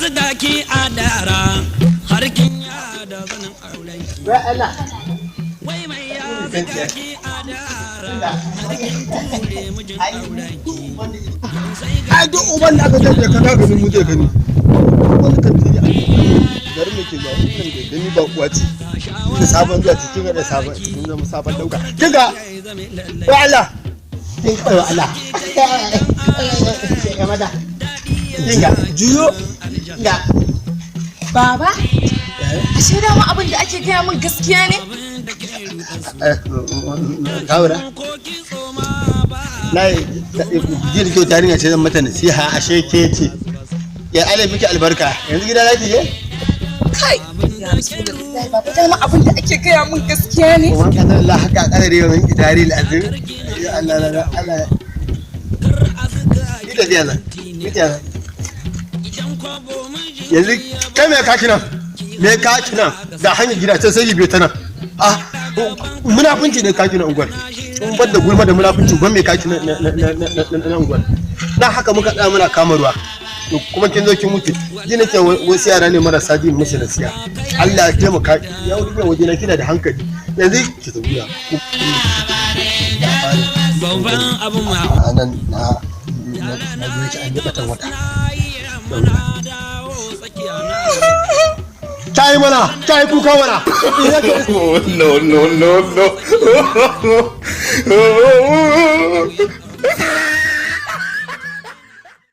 zuga ki a dara har kin ya da zanin auren ki. Allah. Wai mai ya zuga ki a dara har kin ture mijin auren ki. Sai ga Ai duk uban da aka tafi ka ga ganin mu zai gani. Wani kan tiri a garin da ke ba wannan da gani ba kuwa ce. Da sabon zuwa cikin ga da sabon cikin zama sabon dauka. Kinga wa Allah. Kin ga wa Allah. Ya mata. Kinga juyo. Kinga. Baba, ashe dama abin da ake gaya min gaskiya ne? Kawura. Na yi ji da kyau yarinya ce zan mata nasiha ashe ke ce. Ya Allah miki albarka. Yanzu gida za ki je? Kai, ya Rasulullahi baba, dama abin da ake gaya min gaskiya ne? Kuma ka Allah haka kadari wa min idari al'azim. Ya Allah la Allah. Ni tafiya zan. Ni tafiya zan. Yanzu kai me ka nan? Me ka nan? Ga hanyar gida can sai ki biyo ta nan. Ah, munafunci ne kaki na unguwar. In ban da gulma da munafunci ban me kaki na unguwar. Na haka muka tsaya muna kama ruwa. To kuma kin zo kin mutu. Ji nake wasu yara ne marasa jin musu nasiha. Allah ya taimaka ya wuri waje na kina da hankali. Yanzu ki tafi ya. Babban abin ma A nan na zo ki an yi batan wata. Ta yi mana, ta yi kuka mana. No, no, no, no.